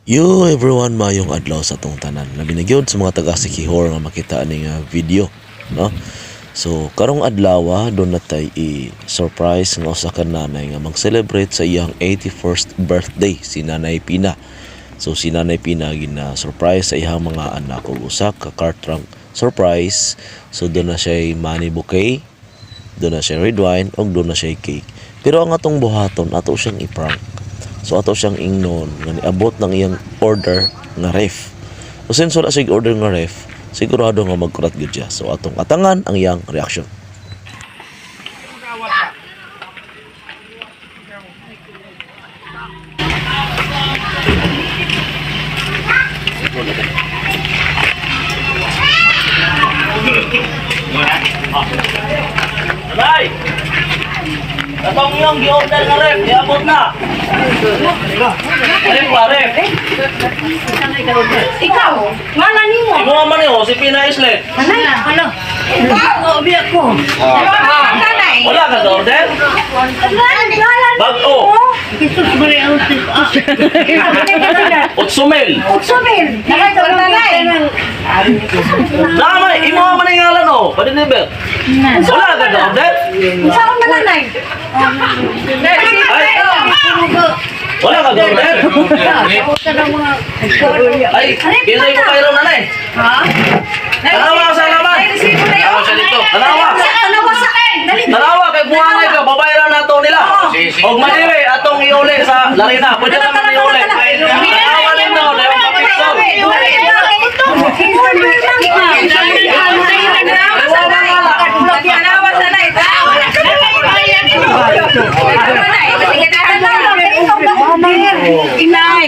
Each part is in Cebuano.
Yo everyone, maayong adlaw sa atong tanan. Labi na gyud sa mga taga Siquijor nga makita ani nga video, no? So karong adlaw, duna tay i-surprise nga usa ka nanay nga mag-celebrate sa iyang 81st birthday, si Nanay Pina. So si Nanay Pina gina-surprise sa iyang mga anak og usa ka car trunk surprise. So duna siya money bouquet, duna siya red wine ug duna siya cake. Pero ang atong buhaton, ato siyang i-prank. So ato siyang ingnon nga niabot ng iyang order nga ref. So since wala siya order nga ref, sigurado nga magkurat gyud siya. So atong atangan ang iyang reaction. Nay! Atong iyong gi-order nga ref, niabot na. Ref ba, ref? Ikaw, ngala nimo. Imo man ni si Pina Islet. Anay, ano? Obi ako. Nanay. Wala ka sa order? Ngala Bag-o. Jesus Maria Otsumil. Utsumil. Nanay. Tama, imo man ang ngalan oh. Padiniber. Wala ka sa order? Unsa ka nanay? Ay, wala ka sa order? Ay, kinsa ko kayo nanay? Ha? Tanawa ka sa laman. Resibo na yun. Tanawa. Tanawa sa akin. Dali. Tanawa kay buhangay ka, babayaran na to nila. Og maniwe atong iuli sa Larina. Pwede naman iuli. Tanawa nino, dayon papicture. Inay.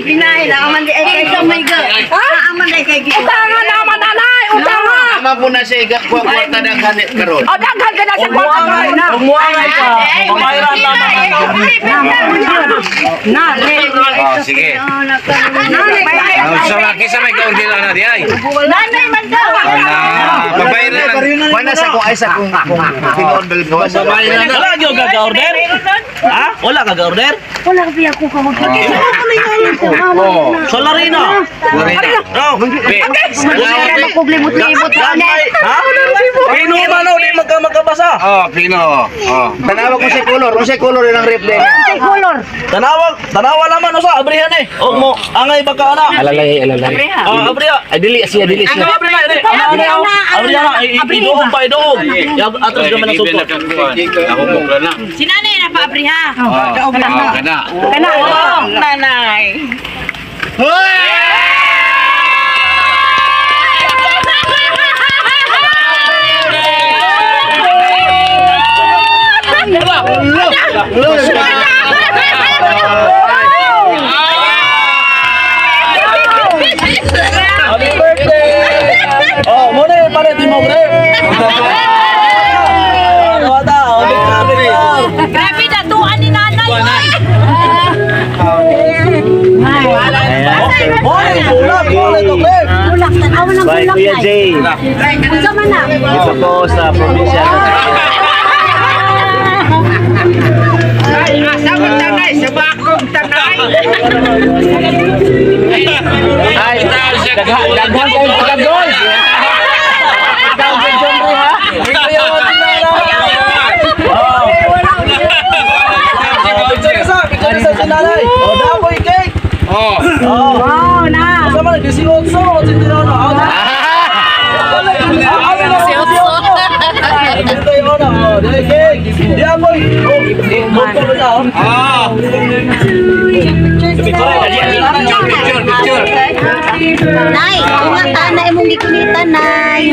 Inay, naaman di ay kay kamay ka. Naaman ay kay Utanga naman, nanay! Utanga! Tama po na siya igakuha kwarta ng ganit karon. O, daghan ka na sa Og kwarta muangay, karon. og muangay ka, babayaran lamang ato. Oh, sige. Nanay, Sa laki sa may kaunti lang na di ay. nanay man daw. Ana, babayaran lang. Wala sa kung ay sa kung kung tinuod bal gawa sa babayaran na. Wala gyud ka ga order? Ha? Wala ka ga order? Wala ka ako ka Oh. Sa Larina. Larina. Oh. Limot-limot Gagmay, ha? Pino man oh, di magka magkabasa. Oh, Pino. Oh. Tanawa ko sa color, unsay color ilang rep din. color. Tanawa, tanawa laman usa abrihan eh. Og mo angay baka ana. Alalay, alalay. Oh, abriha. Ay, dili siya, dili siya. Ano abriha ini? Ana ana. Abriha na iduog pa iduog. Yab atras gaman ang sugpo. Ako mo na. Si nanay na paabriha. Oh, kana. Kana. Nanay. Happy birthday. Oh, mo na yung palit mo, bre. Ano ata? Oh, grabe ka. Grabe na tuan ni nanay. Mo na yung bulak, mo na ito, bre. Bulak, tanawa ng Bye, bulak. Kuya Jay. Unsa man na? Dito po sa probinsya. Ay, daghan daghan kayong pagkagol. Daghan kayong ha. Oh. Oh, picture isa sa nanay. Oh, dapoy cake. Oh. Oh. Wow na. Asa man 18, 89. Oh, na. Ah, na, 18. Dito yung ano, oh, dili cake. Di apoy. Oh, doktor na oh. Ah. Picture, Picture, picture. Nay, ungata na imong gikunita, nay.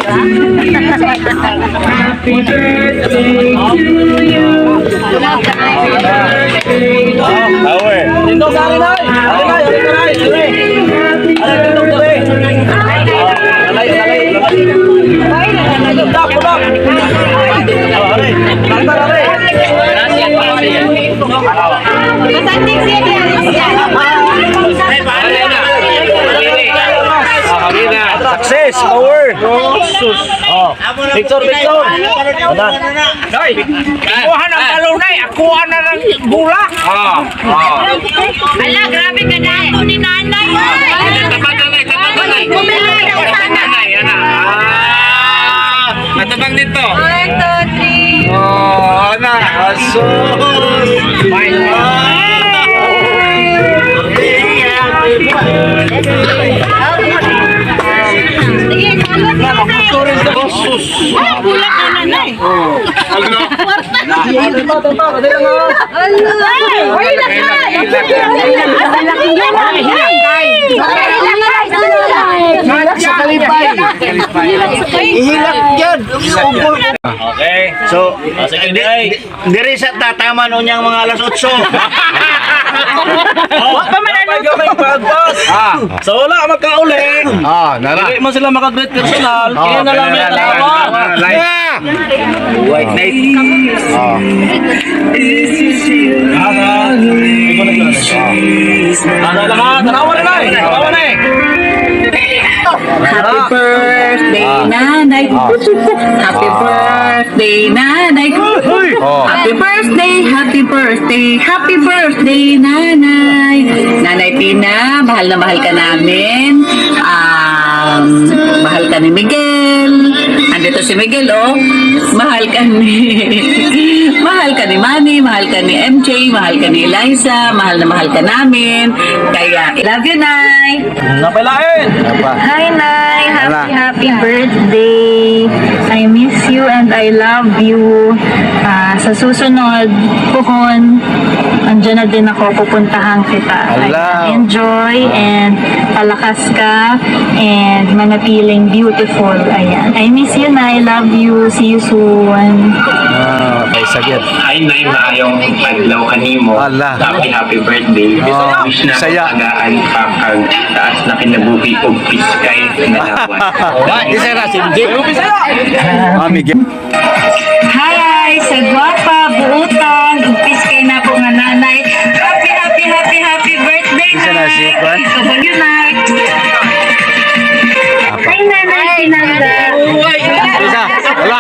Power. Tindog sa akin, nay. Ari, nay, ari, nay, ari. Ari, tindog diri. Oh, alay, alay, alay. Ulap, ulap. Oh, ari. Kantar, ari. Masandig siya diya. Success, power. Oh. Picture, picture. Ana. Nay, kuha ng balon, nay. Ako na ng bulak. Ah. Ah. Ala, grabe ka dato ni nanay. Tapat, nanay, tapat, nanay. Tapat, nanay, ana. Ah. Atabang dito. 1, 2, 3. Oh, ana. Asus. Sige, salot nanay. Ay, bulak ka nanay. Ano? Ay, uy, lakay. Hilakay. Sa kalipay. Ihilak yan. Okay. So, Ah, sige, ay. diri sa tatama nun niyang mga alas 8. Oh, pa pagpas. Ah. So wala magkauli. Ah, nara. Dili man sila maka-greet personal. Kaya na lang may tanawa. White night. Ah. Ano lang ha? Tanawa na lang. Tanawa na eh. Happy birthday, nanay. Happy birthday, nanay. Happy birthday, happy birthday, happy birthday, nanay. Nanay Tina, mahal na mahal ka namin. Mahal ka ni Miguel. Andito si Miguel, oh. Mahal ka ni mahal ka ni Manny, mahal ka ni MJ, mahal ka ni Eliza, mahal na mahal ka namin. Kaya, love you, Nay. Napailain. Hi, Nay! Happy, happy birthday! I miss you and I love you. Ah, sa susunod, puhon, andyan na din ako, pupuntahan kita. Ayan, enjoy and palakas ka and manatiling beautiful. Ayan. I miss you, Nay. Love you. See you soon. Hi, Nay, maayong adlaw kanimo. Ala. Happy, happy birthday. Oh, Wish na Bisaya. tagaan ka kag taas na kinabuhi og piskay nga lawas. Isa na si MJ. Ah, Miguel. Hi! Sa gwapa, buutan, ugpis kay na ko nga nanay. Happy, happy, happy, happy birthday, Isa na si Nay! Kwan. Kabal yun, Nay! Hi, Nanay Sinanda! Isa. Wala.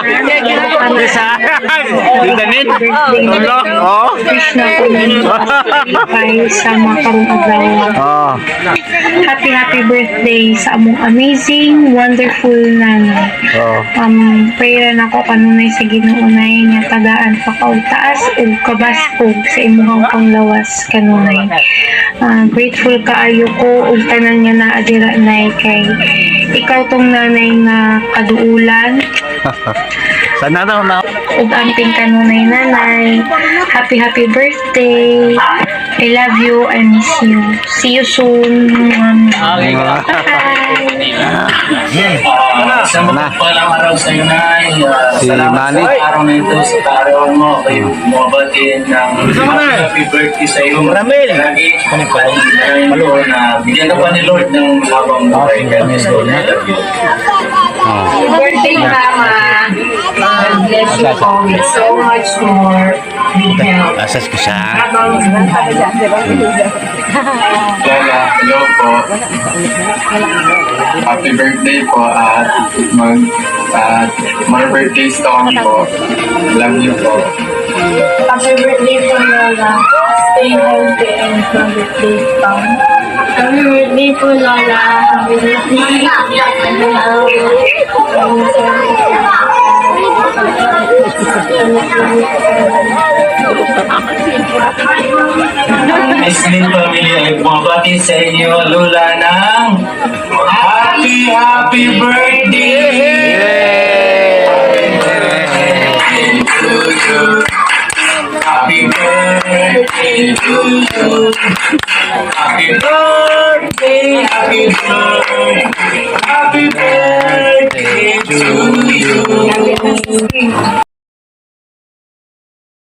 Isa. Dinanin. Wala. Oh. Wish na ko nga sa mga karong adlaw. Oh. Happy, happy birthday sa among amazing, wonderful nanay. Oh. Prayer na ko kanunay sa Ginoo nay nga tagaan pa ka og taas ug kabaskog sa imong panglawas kanunay. Ah, grateful kaayo ko og tanan nga naa dira nay kay ikaw tong nanay nga kaduulan Sana na na. ug amping kanunay nanay. Happy happy birthday. I love you. I miss you. See you soon. Bye. Isang mapagpalang araw sa iyo, Nay. Si Salamat Manny. sa araw na ito, sa araw mo. Kayo bumabati ng happy, happy birthday sa iyo. Ramil. Lagi, maraming ko na bigyan ka pa ni Lord ng habang buhay. God bless you. I love you. Happy birthday, Mama. God bless you always so much more with health. Asas ko siya. Habang buhay. Lola, hello po. Happy birthday po at mag at more birthdays to come po. Love you po. Happy birthday po, Lola. Stay healthy and happy birthday po. Happy birthday po, Lola. Happy birthday. Miss Lynn Family, ay bumabati sa inyo, Lola, ng Happy, Happy Birthday! To you. Happy birthday to you. Happy birthday, happy birthday.